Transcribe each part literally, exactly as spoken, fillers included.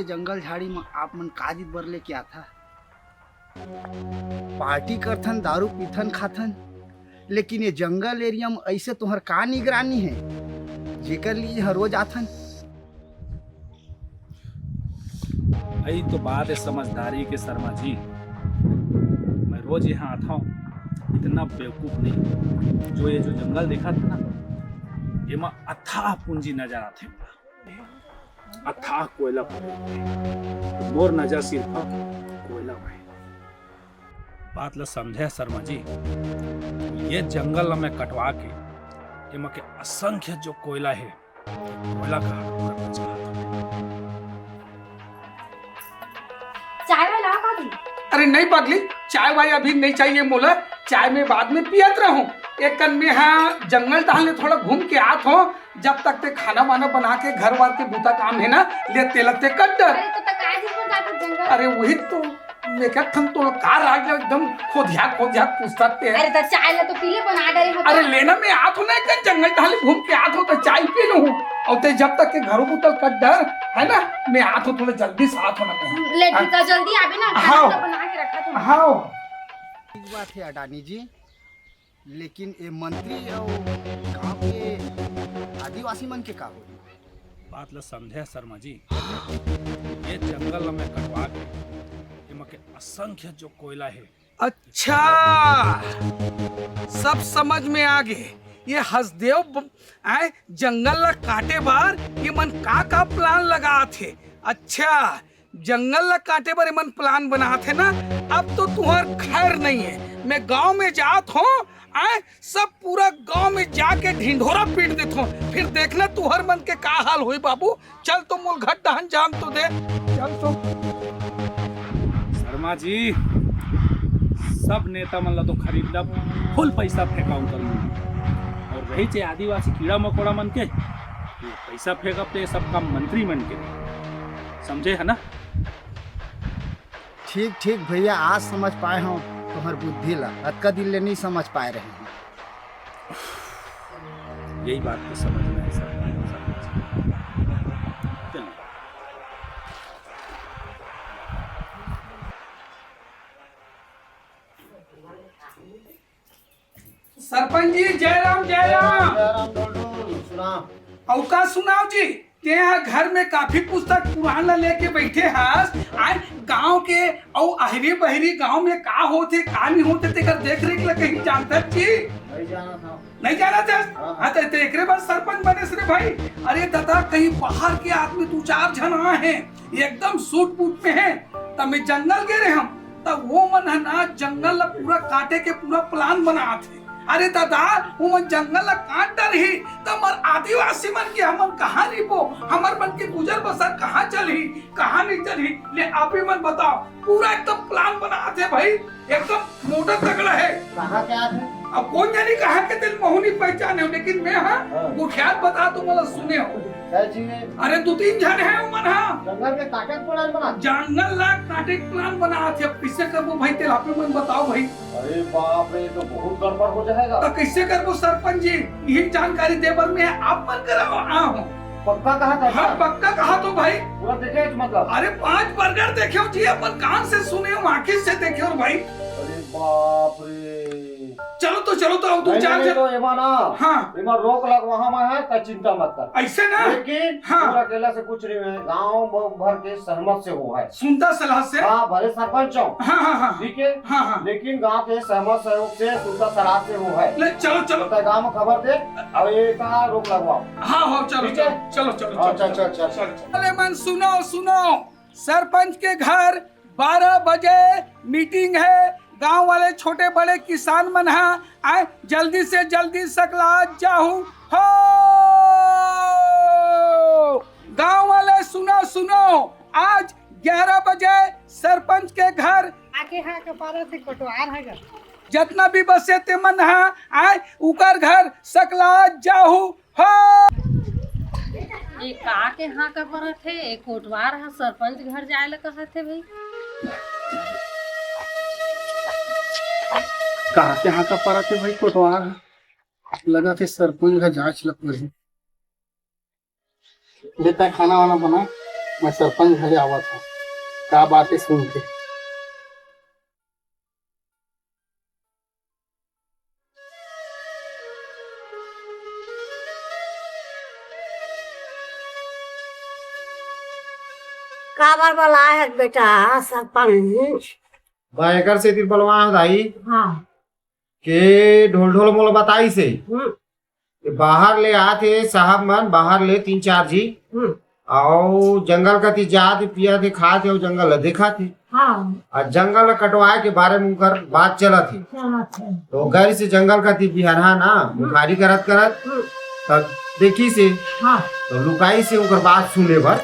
जंगल झाड़ी म आप मन का चीज बर लेके आथा? पार्टी करथन, दारू पीथन, खाथन, लेकिन ये जंगल एरिया म ऐसे तुम्हर का निगरानी है, जेकर लिए यहाँ रोज आथन? यही तो बात है समझदारी के शर्मा जी। मैं रोज यहाँ आता हूँ, इतना बेवकूफ नहीं। जो ये जो जंगल देखा था ना, एमा अथाह पूंजी नजर आथे मोला। अथाह कोयला पड़े हुए। मोर नजर सिर्फ कोयला में। बात ला समझे शर्मा जी, ये जंगल ला मैं कटवा के एमा के असंख्य जो कोयला है, कोयला का हड़प करना चाहता हूँ। चाय वाला आ भाभी? अरे नहीं पगली, चाय वाय अभी नहीं चाहिए मोला। चाय में बाद में पियत रहूं। एक कन में हाँ जंगल टहलने थोड़ा घूम के आत हो, जब तक ते खाना वाना बना के घर वार के बूता काम है ना, ले तेला ते कट डर। अरे तो तक आज ही जाता जंगल। अरे वही तो मैं कहत हन, तोला का राज ला एकदम खोधिया खोधिया पूछत ते है। अरे त चाय ला तो पीले बना डरे हो। अरे लेना मैं आत हो ना, एक जंगल टहल घूम के आत हो त चाय पी लूं। और ते जब तक के घरों को तो कट डर है ना, मैं आत हो, थोड़ा जल्दी से आत हो ना मैं। ले ठीक है, जल्दी आबे ना, हाँ। खाना तो बना के रखा तुम। हाँ। ठीक बात है अडानी जी, लेकिन ये मंत्री और गांव के आदिवासी मन के का होई? बात ला समझे शर्मा जी, ये जंगल ला मैं कटवा के एमा के असंख्य जो कोयला है। अच्छा, सब समझ में आ गे। ये हसदेव ब-, आए जंगल ला काटे बर ये मन का का प्लान लगात हे। अच्छा, जंगल ला काटे बर ये मन प्लान बनात हे ना, अब तो तुहर खैर नहीं है। मैं गांव में जात हो, आए सब पूरा गांव में जाके ढिंढोरा पीट देत हो, फिर देखना तुहर मन के का हाल होई बाबू। चल तो मोल घर डहन जान तो दे। चल तो। शर्मा जी, सब नेता मन ला तो खरीद लब, फुल पैसा फेंकाऊं कर लूं। और रही चे आदिवासी कीड़ा मकोड़ा मन के, ये पैसा फेंकब ते सब काम मंत्री मन के रही। समझे है ना? ठीक ठीक भैया, आज समझ पाए हो तुम्हर बुद्धि ला, अतका दिन ले नहीं समझ पाए रहे हैं। यही बात तो समझना है सर। चलिए। सरपंच जी, जय राम, जय राम। जय राम डोडू, सुना। अउ का सुनाव जी, तें ह घर में काफी पुस्तक पुरान ला लेके बैठे हस। आज गांव के अउ अहरी बहरी गांव में का होथे, का नहीं होथे, तेकर देख रेख ला कहीं जानथस जी? नहीं जानत हंव। नहीं जानत हस? हाँ। हाँ, त, त एकरे बर सरपंच बनेस रे भाई। अरे दादा, कहीं बाहर के आदमी दू चार झन आए हैं, एकदम सूट बूट में हैं, त मैं जंगल गे रहे हम, त वो मन ह ना जंगल ला पूरा काटे के पूरा प्लान बनात हे। अरे दादा, वो मन जंगल ला काट डरही, त हमर आदिवासी मन के हमन कहाँ रहिबो? हमर मन के गुजर बसर कहाँ चलही, कहाँ नहीं चलही? ले आप ही मन बताओ, पूरा एकदम प्लान बनात हे भाई, एकदम मोटा तगड़ा है। कहाँ के आदमी? अब कोन जानी कहाँ के, तेला महू नहीं पहचाने हो, लेकिन मैं हाँ हाँ। गोठियात बतात हंव, मोला सुने हो। क्या चीज है? अरे दू तीन झन हे उमन हा। जंगल के काटे के प्लान बना। जंगल ला काटे के प्लान बनात हे। अब कैसे करबो भाई, तेला आप ही मन बताओ भाई। अरे बाप रे, ये तो बहुत गड़बड़ हो जाएगा। तो कैसे करबो सरपंच जी? यही जानकारी दे बर मैं आप मन करा आए हंव। पक्का कहा था हाँ, क्या? पक्का कहा तो भाई। पूरा देखे मतलब? अरे पांच बर्गर देखे हो जी, अपन कान से सुने हो, आंखी से देखे हो भाई। अरे बाप रे। चलो तो, चलो तो, अब तुम नहीं, चार नहीं, जन तो एमा ना, हाँ। एमा रोक लगवा हम है, त चिंता मत कर। ऐसे ना? लेकिन हाँ। पूरा अकेला से कुछ नहीं है, गांव भर के सहमत से हो है। सुनता सलाह से? हाँ, भले सरपंच हो। हाँ, हाँ, हाँ। ठीक है? हाँ, हाँ। लेकिन गांव के सहमत सहयोग से, सुनता सलाह से हो है। ले, चलो, चलो। तो गांव में खबर दे, अब ये का रोक लगवाओ। हाँ, हाँ, चलो, ठीक है? चलो, चलो, चलो, हाँ, चलो, चल, चल, चलो, चल। चलो। अरे मन सुनो, सुनो, सरपंच के घर बारह बजे मीटिंग है, गांव वाले छोटे बड़े किसान मन हा आए, जल्दी से जल्दी सकला जाहू हो। गांव वाले सुनो, सुनो, आज ग्यारह बजे सरपंच के घर आके हा के पारा से कोटवार है घर। जतना भी बसे ते मन हा आए, उकर घर सकला जाहू हो। ये का के हाँ का परत हे? ये कोटवार ह सरपंच घर जाए ला कहत हे भाई। का के हाँ का परत हे भाई कोटवार ह? लगत हे सरपंच घर जांच ला परही। ले तैं खाना वाना बना, मैं सरपंच घरे आवत हूँ, का बात है सुन के। काबर बलाए हस बेटा सरपंच? बा एकर सेती बलवाए हंव दाई हाँ। के ढोल ढोल मोला बताइस हे हम्म, कि बाहर ले आत हे साहब मन, बाहर ले तीन चार जी, हम्म, अउ जंगल कती जात हे, पियत हे, खात हे अउ जंगल ल देखत हे। हाँ। अउ जंगल ल कटवाए के बारे में उनकर बात चलत हे। चलत हे। तो गैर से जंगल कती बिहनहा ना मुखारी करत करत हम्म, तब देखिस हे, हाँ। तो लुकाइस हे उनकर बात सुने बर।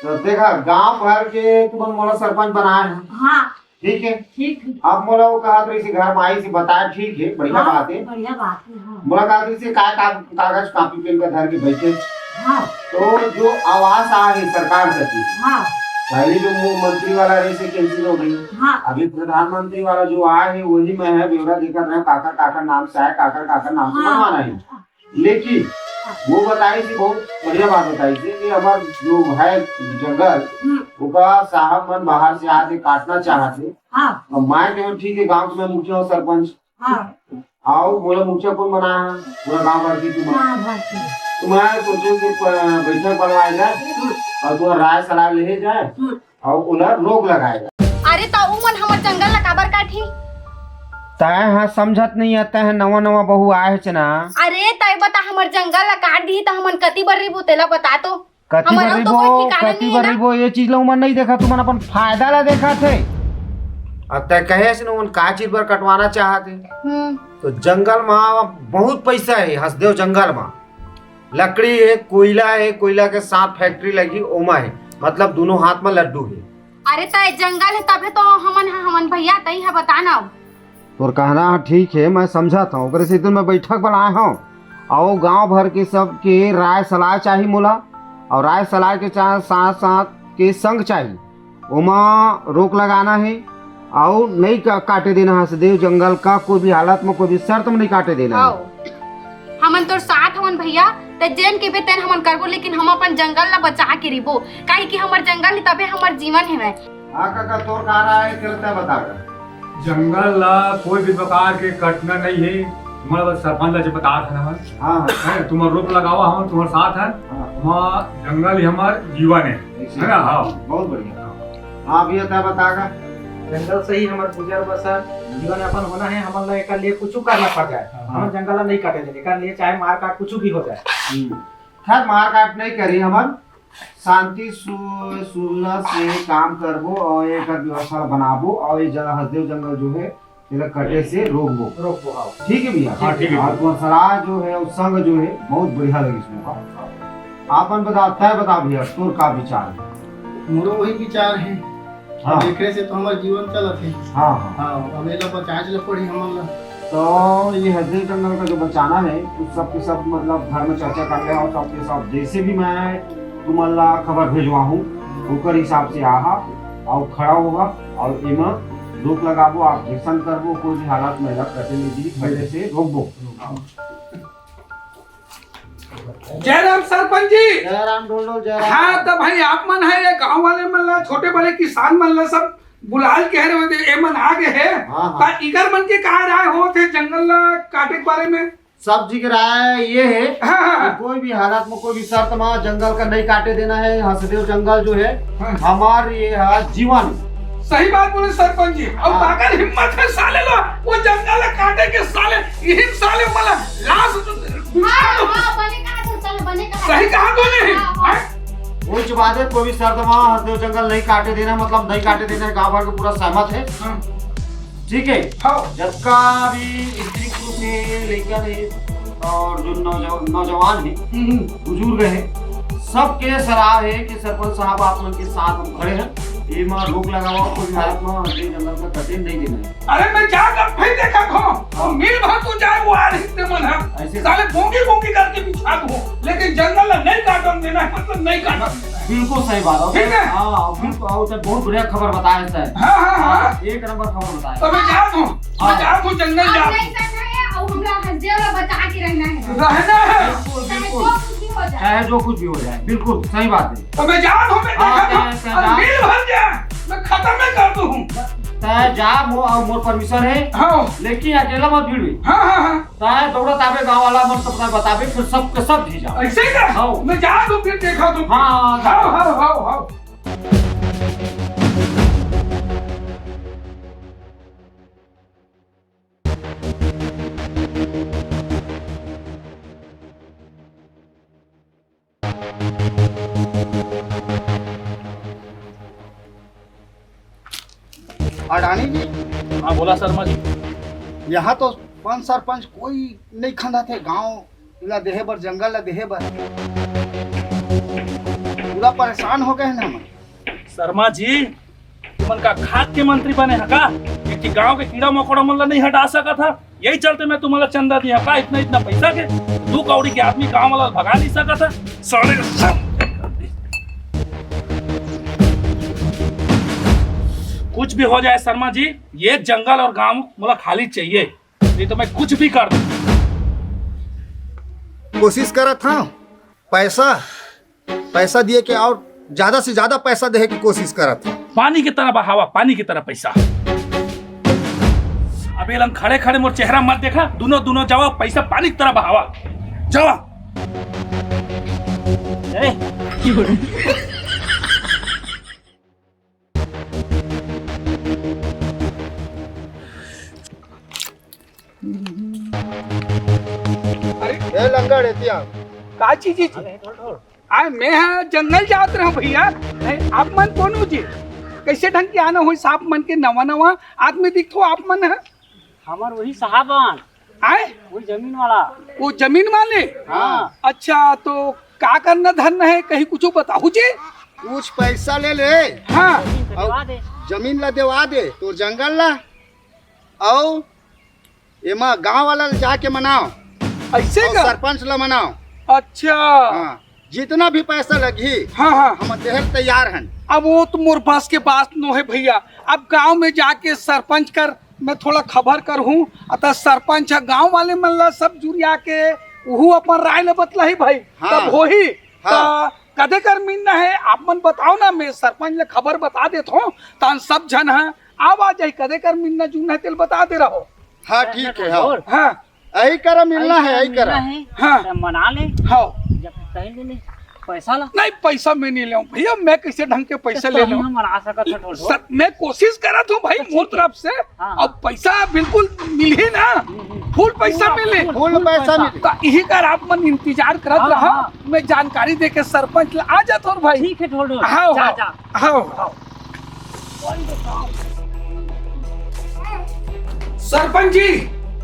तो देखा, गांव भर के तुमन मोला सरपंच बनाए हव, हाँ। ठीक है। ठीक है। अब मोला वो कहत रहिस हे घर में आइस हे बताए, ठीक है, बढ़िया हाँ, बात है। बढ़िया बात है। हाँ। मोला कहत रहिस हे काय का कागज कॉपी पेन का धर के बैठे। हाँ। तो जो आवास आए हे सरकार कती, हाँ। पहले जो मु- मंत्री वाला रहिस हे, कैंसिल हो गई। हाँ। अभी प्रधानमंत्री वाला जो आए हे, वही में है, ब्यौरा देखत रहे, काकर काकर नाम से आए, काकर काकर नाम से हाँ। बनवाना है। लेकिन वो बताइस हे, बहुत बढ़िया बात बताइस हे कि हमार जो है जंगल, हम्म, ओका साहब मन बाहर से आके काटना चाहत हे। हाँ। अब मैं तो ठीक है, गांव के मैं मुखिया हूँ, सरपंच। हाँ। आओ, मोला मुखिया कौन बनाया है? पूरा गांव भर की तुम। हाँ, भर के। तो मैं सोचो कि प- बैठक बुलवाए जाए हम्म, और तुम्हारा राय सलाह ले जाए हम्म। और उधर रोक लगाए जाए। अरे त उमन हमर जंगल ला काबर काटही? तय हा समझत नहीं है, तय हा नवा नवा बहू आए है ना। अरे तय बता, हमर जंगल ला काट दिही त हमन कति बर रहिबो, तेला बता तो। कति हमर बर अउ तो रहिबो, कोई ठिकाना कति नहीं बर ना। रहिबो, ये चीज ला उमन नहीं देखा, तुमन अपन फायदा ला देखा थे। अब तय कहे से उमन का चीज बर कटवाना चाहत हे। हम्म। तो जंगल मा बहुत पैसा है हसदेव जंगल मा। लकड़ी है, कोयला है, कोयला के साथ फैक्ट्री लगी, ओमा है, मतलब दोनों हाथ में लड्डू है। अरे त जंगल है तभे तो हमन ह-, हमन भैया तई है बता ना। तोर कहना ह ठीक है, मैं समझत हूँ, ओकरे से मैं बैठक बुलाए हूँ। और गांव भर के सबके राय सलाह चाही मोला, और राय सलाह के चा-, साथ साथ के संग चाही, ओमा रोक लगाना है। और नहीं का-, काटे देना हसदेव जंगल का, कोई भी हालत में, कोई भी शर्त में नहीं काटे देना है। आओ। हमन तोर साथ हवन भैया, त जेन के भी तेन हमन करबो, लेकिन हम अपन जंगल ला बचा के रहिबो, काहे कि हमर जंगल ही तबे हमर जीवन हेवय। हाँ काका, तोर का राय है, चलता बता कर। जंगल ला कोई भी प्रकार के कटना नहीं है। तुम्हारा बस सरपंच ला जो बता था ना, हाँ हाँ है, तुम्हारा रोक लगावा, हम तुम्हारे साथ हैं। हाँ, वहाँ जंगल ही हमार जीवन है, ऐसे है ना? हाँ। बहुत बढ़िया। हाँ भैया, तय बता कर। जंगल से ही हमार गुजर बसर, जीवन यापन होना है। हमन ला एकर लिए कुछ करना पड़ जाए, हाँ। हमन जंगल ला नहीं काटे देंगे। एकर लिए चाहे मार काट कुछ भी हो जाए। हम्म। खैर, मार काट नहीं करी, हमन शांति सु-, सुलह से काम करबो और एकर व्यवस्था बनाबो और ये जंगल, हसदेव जंगल जो है, तेला कटे से रोकबो। रोकबो, हाँ। ठीक है भैया। हाँ, ठीक है। और तुम्हार सलाह जो है, और संग जो है, बहुत बढ़िया लगी सुनबा। आपन बता, तय बता भैया, तोर का विचार है? मोरो वही विचार है। हाँ। एकरे से तो हमार जीवन चलत है। हाँ हाँ। हाँ, अब एला बचाए ला पड़ी हमन ला। तो ये हसदेव जंगल का जो बचाना है, उस सब के सब मतलब घर में चर्चा कर ले और सब के सब, जैसे भी मैं तुमन ला खबर भेजवाहूँ, ओकर हिसाब से आहा और खड़ा होगा और एमा रोक लगाबो, ऑब्जेक्शन करबो, कोई भी हालत में एला प्रतिनिधि खड़े से रोकबो। जयराम सरपंच जी। जयराम ढोलढोल, जयराम। हाँ, तो भाई आप मन है, ये गांव वाले मन ला, छोटे बड़े किसान मन ला सब बुलाल के हरे होते, ए मन आ गए है। हाँ, हाँ। पर इगर मन के का राय होत है जंगल ला काटे के बारे में? सब जी के राय ये है हाँ, हाँ, कि हाँ। कोई भी हालत में, कोई भी शर्त में जंगल का नहीं काटे देना है। हसदेव जंगल जो है, हाँ। हमार ये है जीवन। सही बात बोले सरपंच जी। अब हाँ। अगर हिम्मत है साले लो, वो जंगल ला काटे के साले, यही साले मला लाश बिछा दो। हाँ, बने कहा था, चलो, बने कहा। सही कहा बोले हैं। हाँ, हाँ। हैं? कोई चुप दे, कोई भी शर्त में हसदेव जंगल नहीं काटे देना, मतलब नहीं काटे देना है, गाँव भर के पूरा सहमत है। हाँ। ठीक है, हाँ। जबका भी स्त्री पुरुष है, लड़का है और जो नौजवान, नौजवान है, हम्म, बुजुर्ग है, सबके सलाह है कि सरपंच साहब आप मन के साथ हम खड़े हैं, एमा रोक लगावा, कोई हालत में हसदेव जंगल का कटे नहीं देना है। अरे मैं जाकर फिर देखा खो, वो मिल भर तो जाए वो आ रही थे मन है। ऐसे साले बोंगी बोंगी करके बिछा दो, लेकिन जंगल ला नहीं काटन देना है, मतलब नहीं काटन देना है। बिल्कुल सही बात है। ठीक है। हाँ, बिल्कुल, और उसे बहुत बढ़िया खबर बताया सर। हाँ, हाँ, हाँ। एक नंबर खबर बताया। तो मैं जा तू, मैं जा तू, जंगल जा। नहीं करना है, और हमरा हंसदे वाला बचा के रहना है। रहना है। बिल्कुल, चाहे बिल्कुल। जो कुछ भी हो जाए। चाहे जो कुछ भी हो जाए, बिल्कुल सही बात है। तो मैं जान हूँ, मैं हाँ, देखा था, तय, तय और जा। बिल भर गया, मैं खत्म में कर दूँ। तय जा, मो-, और मोर परमिशन है। हाँ। लेकिन अकेला मत भिड़बे। हाँ, हाँ, हाँ। तय दौड़त आबे, गाँव वाला मन सबका बताबे, फिर सब के सब जी जाओ। ऐसे का? हाँ। मैं जा दूँ, फिर देखा तो। हाँ, हाँ, हाँ, हाँ, हाँ। हाँ, हाँ। अडानी जी। हाँ, बोला शर्मा जी। यहाँ तो पंच सरपंच कोई नहीं खंदा थे, गांव ला देहे बर, जंगल ला देहे बर। पूरा परेशान हो गए हैं ना हम। शर्मा जी, तुमन का खाद के मंत्री बने ह का? एक गांव के कीड़ा मकोड़ा मन ला नहीं हटा सकत ह? यही चलते मैं तुमन ला चंदा दिया का इतना इतना पैसा के? दू कौड़ी के आदमी गांव वाला भगा नहीं सकत ह? साले का सब कुछ भी हो जाए शर्मा जी, ये जंगल और गांव मोला खाली चाहिए, नहीं तो मैं कुछ भी कर दूं। कोशिश करत हूँ, पैसा पैसा दिए के और ज्यादा से ज्यादा पैसा देहे की कोशिश करत हूँ। पानी की तरह बहावा, पानी की तरह पैसा। अब ये लन खड़े खड़े मोर चेहरा मत देखा, दोनों दोनों जावा, पैसा पानी की तरह बहावा, जावा। अरे, अरे ए लंगड़ एतिया। का चीज है जी? आय, मैं हा जंगल जात रहा भैया। आय, आप मन कोनो जी? कैसे ढंग के आना होइस आप मन के, नवा नवा आदमी दिखथो आप मन ह। हमर वही साहब आन। आय? वही जमीन वाला। वो जमीन वाले? हाँ। अच्छा, तो का करना धरना है, कहीं कुछ बताहू जी? कुछ पैसा ले ले। हाँ। जमीन कटवा दे। जमीन ला देवा दे, तो जंगल ला। अउ एमा गांव वाला ल जाके मनाओ। ऐसे अउ का? सरपंच ल मनाओ। अच्छा। हाँ, जितना भी पैसा लगही, हाँ, हाँ। हम देहे ल तैयार हन। अब वो तो मोर बस के बात नो है भैया। अब गांव में जाके सरपंच कर मैं थोड़ा खबर करहूँ, अतः सरपंच ह गांव वाले मन ला सब जुरिया के उहू अपन राय ल बतलाही भाई, हाँ। तब होही। हाँ। त कदे कर मिलना है, आप मन बताओ ना, मैं सरपंच ल खबर बता देत हूँ, तान सब झन ह आवा जाही, कदे कर मिलना जुलना है, तेल बता दे रहो। हाँ, ठीक है, हाँ। हाँ। यही करा मिलना है, यही करा। मिलना है, हाँ। त मना ले। हाँ। जब कहीं ले ले, पैसा ला। नहीं, पैसा मैं नहीं लेऊँ भैया, मैं कैसे ढंग के पैसा तो ले लूँ? हम मना सकत है थोड़ा। सर, मैं कोशिश करत हूँ भाई, तो मोर ठीक है। तरफ से। हाँ, अब हाँ। पैसा बिल्कुल मिलही ना, हम्म, हम्म। फुल पैसा पूरा, मिले। फुल, फुल फुल पैसा पैसा। मिले। तो यही कर आप मन इंतजार करत हाँ, रहा, हाँ। मैं जानकारी देके सरपंच ला आ जात हूँ भाई। ठीक है, ढोल ढोल। हाँ, जा, हाँ। जा। हाँ, हाँ। सरपंच जी,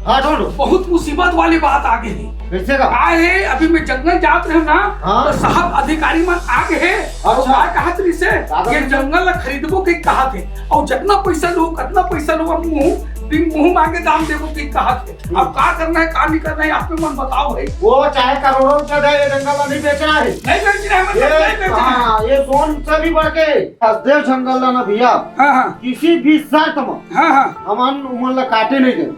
हाँ, ढोल ढोल। बहुत मुसीबत वाली बात आ गई। कैसे का? का है, अभी मैं जंगल जात रहे ना, हाँ। तो साहब अधिकारी मन आ गए हैं। अच्छा। और का कहत रही से, दादा ये जी। जंगल ला खरीदबो के कहत है। और जितना पैसा लो, कितना पैसा लो, अब मुंह, बिन मुंह मांगे दाम देबो के कहत है। अब का करना है, का नहीं करना है, आप मन बताओ भाई। वो चाहे करोड़ों रुपया दे, ये जंगल ला नहीं बेचना है। नहीं बेच रहे हैं, मतलब, ये, नहीं बेच रहे हैं। हाँ, ये सोन से भी बढ़ के हसदेव जंगल ला ना भैया, हाँ, हाँ। किसी भी शर्त में हाँ, हाँ। हमन उमन ला काटे नहीं दे।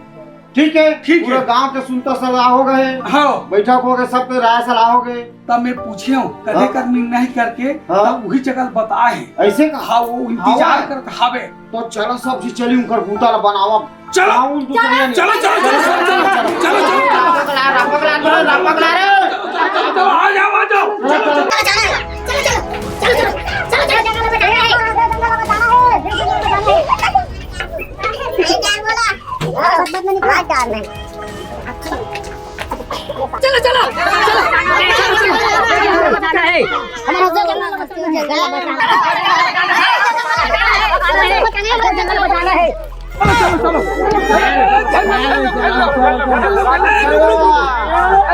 ठीक है, ठीक पूरा है। गांव के सुनता सलाह हो गए, हाँ। बैठक हो गए, सबके राय सलाह हो गए। तब मैं पूछे हूँ, कदे हाँ। कर मिलना है करके, हाँ। तब वही जगह बताए हैं। ऐसे का? हाँ, वो इंतजार हाँ। करत हावे। तो चलो सब जी चली उनकर बूता ला बनावा। चलो। गाँव उन दूसरे ने चलो, चलो, चलो, चलो, चलो, चलो, चलो, चलो। पकड़ा, पकड़ा, पकड़ा, पकड़ा रे। चलो, चलो, चलो, आ जाओ, आ जाओ। चलो, चलो। चलो, चलो, चलो, चलो, चलो, जंगल में जाना है। जंगल में जाना है। ये क्या बोला? बदबद में निकल जा रहे हैं। चलो, चलो, चलो, चलो, चलो, चलो, चलो, बताना है। हमारा जंगल में बताना है। जंगल में बताना है। चलो, चलो, चलो।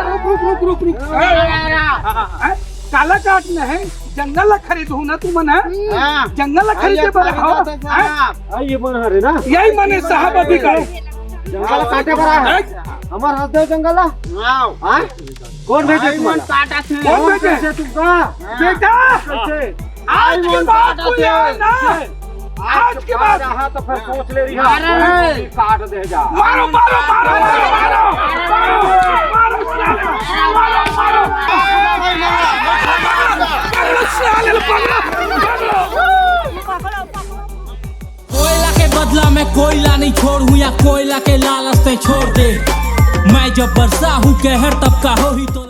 रुक, रुक, रुक, रुक, रुक। काला काट न है, जंगल ला खरीदहू ना तुमन, हैं? हाँ। जंगल ला खरीदे बर आओ, हैं? हाँ, ये मन हरे ना। यही मने साहब अभी का। जंगल काटे बर आए। हैं? हमार हंस दे जंगल ला। हाँ। हाँ? कौन भेजे आई मन तुम्हारा? काटा थे। कौन कौन भेजे? भेजे तुमका? बेटा, कैसे? आज के बाद कोई आए ना। आज के बाद। हाँ, तो फिर सोच ले रही है। मारा है। काट दे जा। मारो, मारो, मारो, मारो, मारो। मारो, मारो, मारो, मारो, मारो। कोयला के बदला में कोयला नहीं छोड़ूं, या कोयला के लालच ते छोड़ दे। मैं जब बरसा हूँ कहर, तब का होही तो